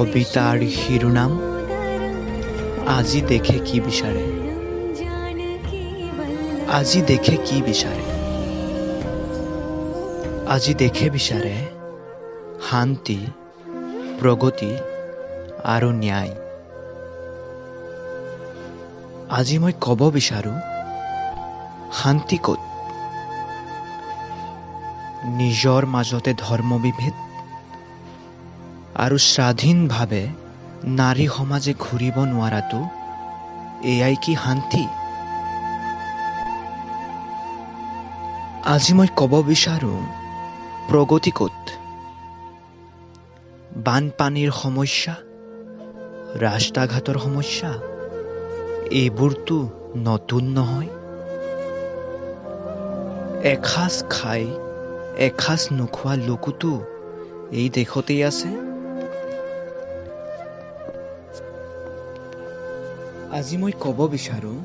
কবিতাৰ শিৰোনাম আজি দেশে কি বিচাৰে? আজি দেশে কি বিচাৰে? আজি দেশে বিচাৰে শান্তি, প্ৰগতি আৰু ন্যায়। আজি মই ক'ব বিচাৰোঁ, শান্তি ক'ত? নিজৰ মাজতে ধৰ্মবিভেদ আৰু স্বাধীনভাৱে নাৰী সমাজে ঘূৰিব নোৱাৰাটো, এয়াই কি শান্তি? আজি মই ক'ব বিচাৰোঁ, প্ৰগতি ক'ত? বানপানীৰ সমস্যা, ৰাস্তা ঘাটৰ সমস্যা, এইবোৰতো নতুন নহয়। এসাঁজ খাই এসাঁজ নোখোৱা লোকোতো এই দেশতেই আছে। আজি মই ক'ব বিচাৰোঁ,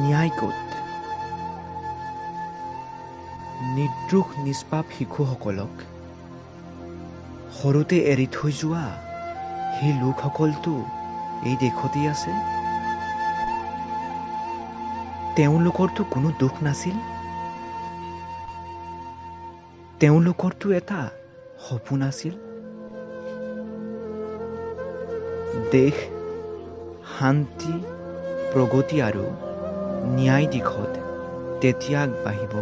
ন্যায় ক'ত? নিৰ্দোষ নিষ্পাপ শিশুসকলক সৰুতে এৰি থৈ যোৱা সেই লোকসকলতো এই দেশতেই আছে। তেওঁলোকৰতো কোনো দুখ নাছিল। তেওঁলোকৰতো এটা সপোন আছিল। দেশ শান্তি, প্ৰগতি আৰু ন্যায় দিশত তেতিয়া আগবাঢ়িব,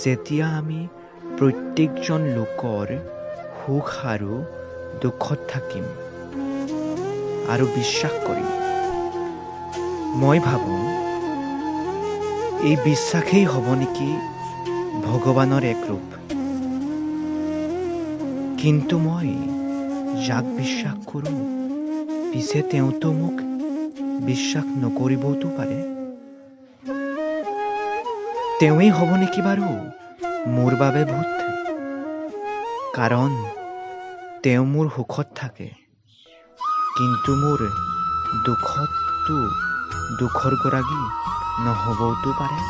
যেতিয়া আমি প্ৰত্যেকজন লোকৰ সুখ আৰু দুখত থাকিম আৰু বিশ্বাস কৰিম। মই ভাবোঁ, এই বিশ্বাসেই হ'ব নেকি ভগৱানৰ এক ৰূপ। কিন্তু মই যাক বিশ্বাস কৰোঁ, পিছে তেওঁতো মোক বিশ্বাস নকৰিবওতো পাৰে। তেওঁৱেই হ'ব নেকি বাৰু মোৰ বাবে ভূত? কাৰণ তেওঁ মোৰ সুখত থাকে, কিন্তু মোৰ দুখততো দুখৰ গৰাকী নহ'বওতো পাৰে।